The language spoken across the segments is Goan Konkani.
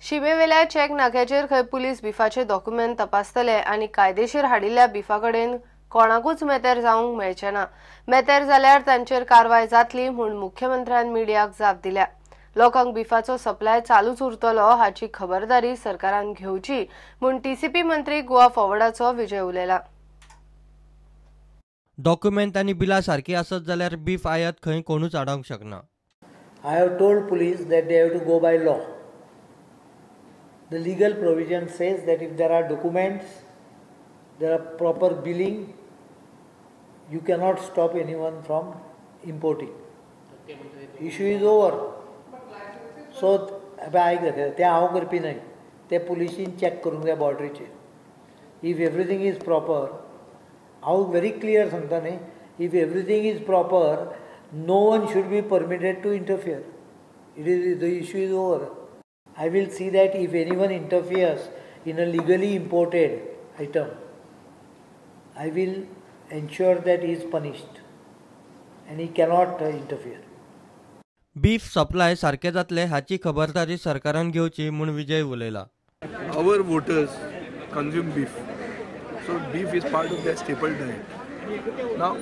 शिमेवेल्या चेक नाक्याचेर खंय पुलीस बिफाचे डॉक्युमेंट तपासतले आनी कायदेशीर हाडिल्ल्या बिफा कडेन कोणाकूच मेतेर जावंक मेळचें ना. मेतेर जाल्यार तांचेर कारवाय जातली म्हूण मुख्यमंत्र्यान मिडियाक जाप दिल्या. लोकांक बिफाचो सप्लाय चालूच उरतलो हाची खबरदारी सरकारान घेवची म्हूण टीसीपी मंत्री गोवा फॉरवर्डाचो विजय उलयला. डॉक्युमेंट आनी बिलां सारकी आसत जाल्यार बीफ आयात खंय कोणूच आडावंक शकना. I have told police that they have to go by law. The legal provision says that if there are documents, there are proper billing, you cannot stop anyone from importing. Issue is over. So, आयक तें हांव करपी न्हय, ते पुलिशीन चॅक करूंक जाय बॉर्डरीचेर. If everything is proper, हांव व्हेरी क्लियर सांगता न्ही, if everything is proper, no one should be permitted to interfere. It is the issue is over. I will see that if anyone interferes in a legally imported item, I will ensure that he is punished and he cannot interfere. Beef supply सारके जातले हाची खबरदारी सरकारान घेवची म्हूण Vijay उलयला. Our voters consume beef, so beef is part of their staple diet. Now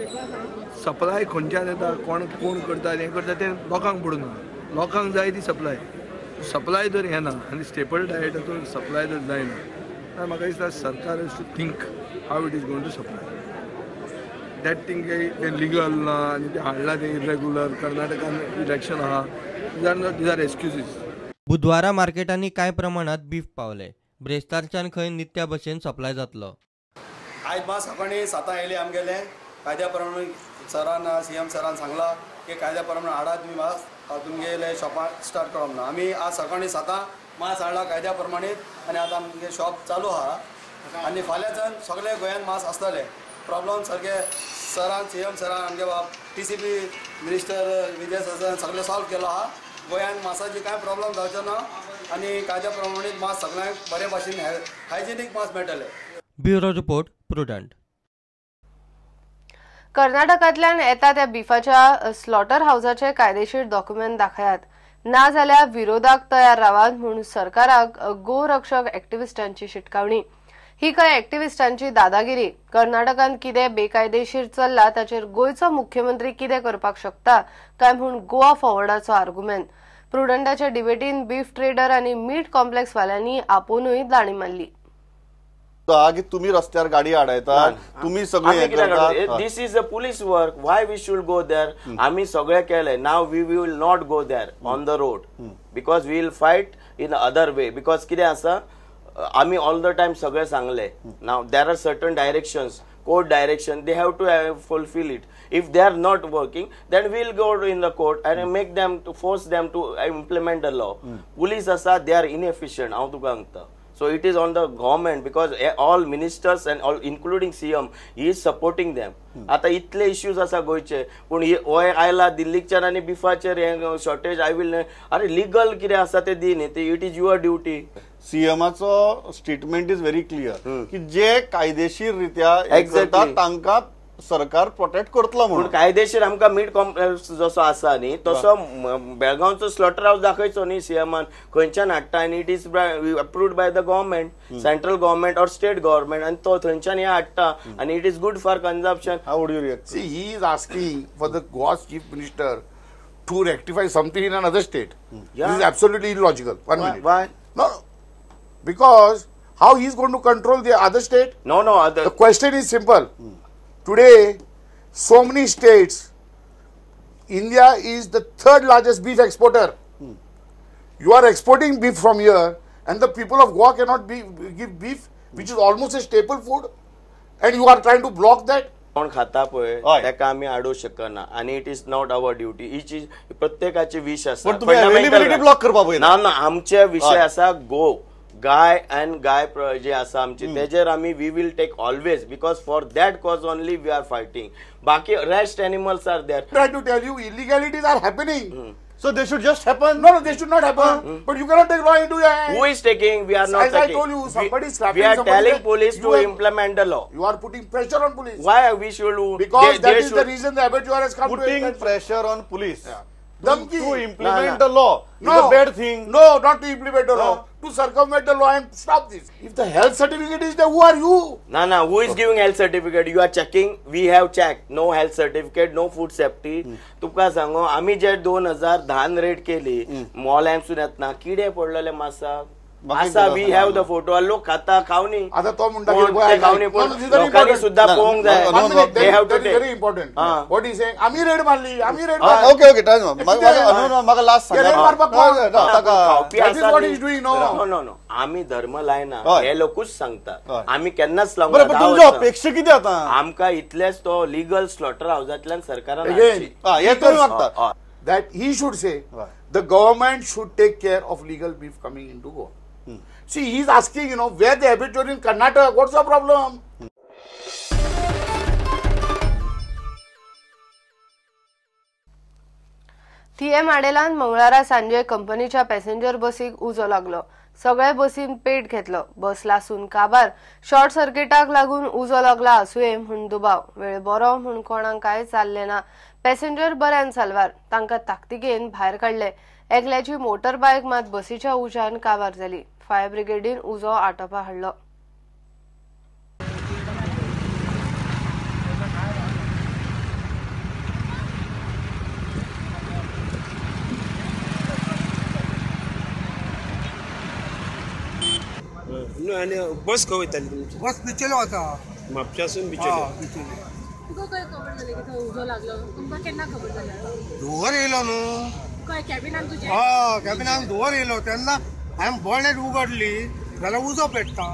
supply खंयच्यान येता, कोण कोण करता, हें करता तें लोकांक पडून ना. लोकांक जाय ती सप्लाय. सप्लाय जर येना आनी स्टेपल डायटाचो सप्लाय जर जायना जाल्यार म्हाका दिसता सरकार has to think how it is going to supply that thing. तें लिगल ना आनी तें हाडलां तें इरेगुलर, कर्नाटकान इलेक्शन आहा, these are excuses. बुधवारा मार्केटांनी कांय प्रमाणात बीफ पावले. ब्रेस्तारच्यान खंय नित्या भशेन सप्लाय जातलो. आयज मात सकाळीं 7 आयले आमगेले कायद्या प्रमाणे सरान, सीएम सरान सांगला की कायद्या प्रमाणे हाडात तुमी मास, तुमगेले शॉपां स्टार्ट करप ना. आमी आज सकाळीं 7 मास हाडला कायद्या प्रमाणे आनी आतां आमगे शॉप चालू आहा आनी फाल्यांच्यान सगळे गोंयांत मास आसतले. प्रॉब्लम सारके सरान, सीएम सरान, आमगे बाब टीसीपी मिनिस्टर विजय सरान सगळें सॉल्व केलो आहा. गोंयांत मासाची कांय प्रॉब्लम जावचो ना आनी कायद्या प्रमाणे मास सगळ्यांक बरे भाशेन हायजेनीक मास मेळटले. Bureau report, Prudent. कर्नाटकांतल्यान येता त्या बिफाच्या स्लॉटर हावसाचे कायदेशीर डॉक्युमेंट दाखयात, ना जाल्यार विरोधाक तयार रावात म्हूण सरकाराक गोरक्षक एक्टिविस्टांची शिटकावणी. ही खंय एक्टिविस्टांची दादागिरी. कर्नाटकांत कितें बेकायदेशीर चल्ला ताचेर गोंयचो मुख्यमंत्री कितें करपाक शकता काय म्हूण गोवा फॉरवर्डाचो आर्गुमेंट. प्रुडंटाच्या डिबेटीन बीफ ट्रेडर आनी मीट कॉम्प्लेक्स वाल्यांनी आपोनूय दाणी मारली. की तुम्ही रस्त्यार गाडी आडायता, तुम्ही सगळे. This is a police work, why we should go there? आम्ही सगळे केले. Now we will not go there on the road because we will fight in other way. Because कितें आसा, आमी ऑल the time सगळे सांगले. Now there are certain directions, court direction, they have to fulfil it. If they are not working, then we will go in the court and make them to force them to implement the law. Police आसा, they are inefficient, हांव तुका सांगता. So it is on the government because all ministers and all including CM, he is supporting them. आता इतले इश्यूज आसा गोंयचे, पूण हो आयला दिल्लीच्यान आनी बिफाचेर हें शॉर्टेज. I will, अरे लिगल कितें आसा तें दी न्ही, it is your duty. सीएमाचो statement is very clear की जे कायदेशीर रित्या करतात तांकां सरकार प्रोटेक्ट करतलो म्हणून. कायदेशीर आमकां मीट कॉम्प्लेक्स जसो आसा न्ही तसो बेळगांवचो स्लॉटर हावस दाखयचो न्ही सीएमान, खंयच्यान हाडटा आनी it is approved by the government, central government or state government, आनी तो थंयच्यान हें हाडटा आनी it is good for consumption. How would you react? See, he is asking for the Goa's chief minister to rectify something in another state. This is absolutely illogical. One minute. Why? No, because how he is going to control the other state? No, no. The question is simple. Today, so many states, India is the third largest beef exporter. You are exporting beef from here, and the people of Goa cannot give beef, which is almost a staple food, and you are trying to block that. कोण खाता पळय ताका आमी आडोवंक शकना आनी it is not our duty. Each is प्रत्येकाची विश आसा. ना ना, आमचे विशय आसा गो गाय अँड गाय जे आसा आमचे तेजेर आमी we will take always because for that cause only we are fighting. बाकी rest animals are there. Try to tell you illegalities are happening. So they should just happen? No, no, they should not happen. But you cannot take law into your hands. Who is taking? We are not As taking. I told you, somebody is slapping We are somebody. Telling police to implement the law. You are putting pressure on police. Why we should? Because that is the reason the abattoir has come putting to pressure on police. Yeah. To implement the law. No. Is a bad thing. No, not to implement the law. to circumvent the law and stop this. If the health certificate is there, who are you? Na na, who is giving health certificate? You are checking, we have checked. No health certificate, no food safety. तुमकां सांगू आमी जे 2010 रेड केली मॉलांसून येतना किडे पडलेले मासाक आसा, we have the photo. लोक खाता खावनी आता तो म्हणटा खावनी, पूण लोकांनी सुद्दां पळोवंक जाय. Very important what is saying. आमी रेड मारली, आमी रेड मारली. ओके ओके, म्हाका लास्ट नो नो नो, आमी धर्म लायना, हे लोकूच सांगता, आमी केन्नाच लावंक. तुमची अपेक्षा कितें आतां? आमकां इतलेच तो लिगल स्लॉटर हावजांतल्यान सरकारान that he should say the government should take care of legal beef coming into Goa. See, he is asking, you know, where the abattoir in Karnataka, what's the problem? थिये माडेलान मंगळारा सांजे कंपनीच्या पॅसेंजर बसीक उजो लागलो. सगळे बसीन पेट घेतलो. बस लासून काबार शॉर्ट सर्किटाक लागून उजो लागला आसुये म्हूण दुबाव. वेळ बरो म्हूण कोणाक काय चालले ना. पॅसेंजर बऱ्यान साल्वार, तांकां ताकतिकेन भायर काडले. एकल्याची मोटर बायक मात बसीच्या उज्यान काबार जाली. फायर ब्रिगेडीन उजो आटोपा हाडलो. आनी बस खंय वयताली तुमची? बस बिचोले वता, म्हापशासून बिचोले. तुका खंय खबर जाली की थंय उजो लागलो? तुमकां केन्ना खबर जालें? धुंवर येयलो न्हू. खंय कॅबिनान तुजें? हय, कॅबिनान धुंवर येयलो तेन्ना हांवें बोनेट उगडली जाल्यार उजो पेट्टा.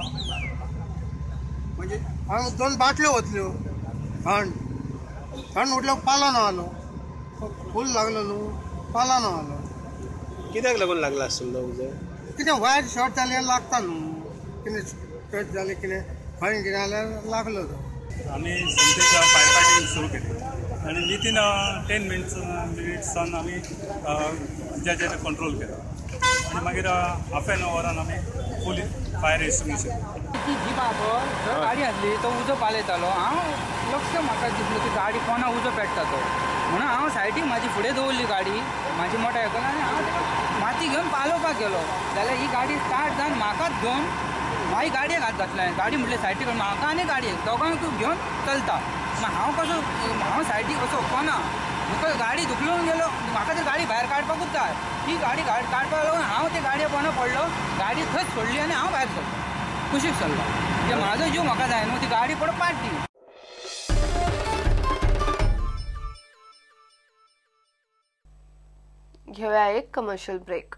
म्हणजे हांवें 2 बाटल्यो वतल्यो थंड थंड उठलो, पालो ना आलो, फूल लागलो न्हू, पालो ना आलो. कित्याक लागून लागला आसतलो उजो? कितें वायर शॉर्ट जाल्यार लागता न्हू, कितें टच जालें, कितें खंय कितें जाल्यार लागलो तो. आमी सोमतेच फायर फायटींग सुरू केली आनी विथीन 10 मिनिट्सान आमी उज्याचेर कंट्रोल केलो आनी मागीर हाफ एन अवरान आमी फूल फायर एक्सटिंग्विशर. ती जीप आहा गाडी आसली, तो उजो पालयतालो. हांव लक्ष म्हाका दिसलो की गाडी कोणा उजो पेट्टा तो, म्हणून हांव सायडीक म्हाजी फुडें दवरली गाडी, म्हाजी मोटारसायकल, आनी हांव माती घेवन पालोवपाक गेलो. जाल्यार ही गाडी स्टार्ट जावन म्हाकाच घेवन मागीर गाडयेक हात घातलो हांवें. गाडी म्हटलें सायडीक म्हाका आनी गाडयेक दोगांक घेवन चलता. मागीर हांव कसो, हांव सायडीक असो कोना म्हाका गाडी धुकलून गेलो. म्हाका तर गाडी भायर काडपाकूच जाय. ही गाडी काडपाक लागून हांव ते गाडये पोंदा पडलो, गाडी थंयच सोडली आनी हांव भायर सरलो, कुशीक सरलो. ते म्हाजो जीव म्हाका जाय न्हू, ती गाडी पडो पाडली. घेऊया एक कमर्शियल ब्रेक.